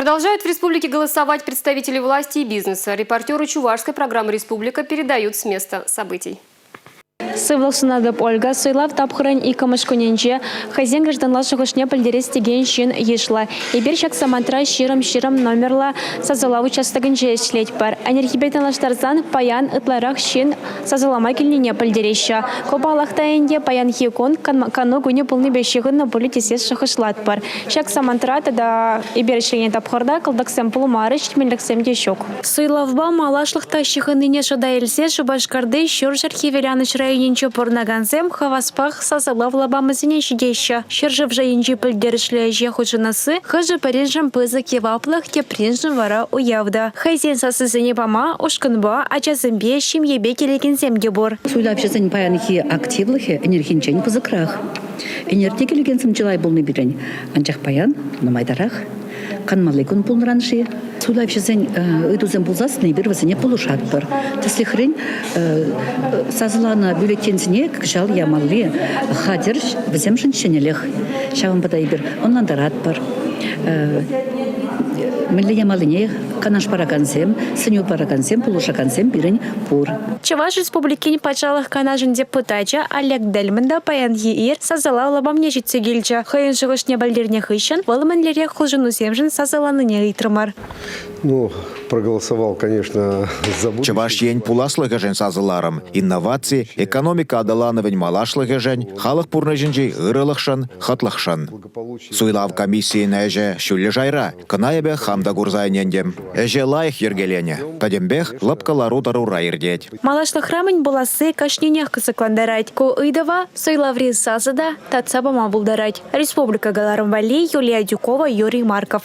Продолжают в республике голосовать представители власти и бизнеса. Репортеры Чувашской программы «Республика» передают с места событий. Сывлӑх сунатӑп, Ольга. Суйлав тапхӑрӗн иккӗмӗш кунӗнче хӑйсен гражданла шухӑшне пӗлтерес текен ҫын йышлӑ. Эпир ҫак самантра 20-20 номерлӑ сасӑлав участокӗнче ӗҫлетпӗр. Ӗнерхипе танлаштарсан паян ытларах ҫын сасӑлама килнине пӗлтереҫҫӗ. Ку паллах та ӗнтӗ паянхи кун кану кунӗ пулнипе ҫыхӑннӑ пулӗ тесе шухӑшлатпӑр. Ҫак самантра тата эпир ӗҫленӗ тапхӑрта кӑлтӑксем пулмарӗҫ, ҫитменлӗхсем те ҫук. Суйлавпа малашлӑх та ҫыхӑннине шута илсе Шупашкарти Ҫурҫӗр Хӗвеланӑҫ районӗнче пурӑнакансем хаваспах сасӑлав лапамӗсене ҫитеҫҫӗ. Ҫӗршыв шайӗнчи пӗлтерӗшлӗ ӗҫе хутшӑнасси хӑшӗ-пӗриншӗн пысӑк яваплӑх, теприншӗн вара уяв та. Хӑйсен сассисене пама ушкӑнпа, ачасемпе, ҫемьепе килекенсем те пур. Суйлавҫӑсен паянхи активлӑхӗ ӗнерхинчен пысӑкрах. Ӗнерте килекенсем чылай пулни пирӗн, анчах паян нумайтарах. Канмалли кун пулнӑран-ши? Суйлавҫӑсен ыйтусем пулсассӑн эпир вӗсене пулӑшатпӑр. Тӗслӗхрен, сасӑланӑ бюллетеньсене кӑҫал ямалли хатӗр вӗсемшӗн ҫӗнӗлӗх. Ҫавӑнпа та эпир ӑнлантаратпӑр. Мӗнле ямаллине канаш паракансем, сӗнӳ паракансем, пулӑшакансем пирӗн пур. Чӑваш Республикин Патшалӑх Канашӗн депутачӗ Олег Дельман та паянхи ир сасӑлав лапамне ҫитсе килчӗ. Хӑйӗн шухӑшне пӗлтернӗ хыҫҫӑн вӑл мӗнлерех хутшӑнусемшӗн сасӑланине ыйтрӑмӑр. Ну, проголосовал, конечно, за будущее. Чӑваш Ен пуласлӑхӗшӗн сасӑларӑм. Инноваци, экономика аталанӑвӗн малашлӑхӗшӗн, халӑх пурнӑҫӗнчи ырӑлӑхшӑн, хӑтлӑхшӑн. Суйлав комиссийӗн ӗҫӗ ҫӳллӗ шайра. Кӑна эпӗ хам та курса ӗнентӗм. Ӗҫе лайӑх йӗркеленӗ. Пӗтӗмпех лӑпкӑ лару-тӑрура иртет. Малашлӑхра мӗн пуласси кашнинех кӑсӑклантарать. Ку ыйтӑва суйлаври сасӑ та татса пама пултарать. Республика кӑларӑм валли Юлия Дюкова, Юрий Марков.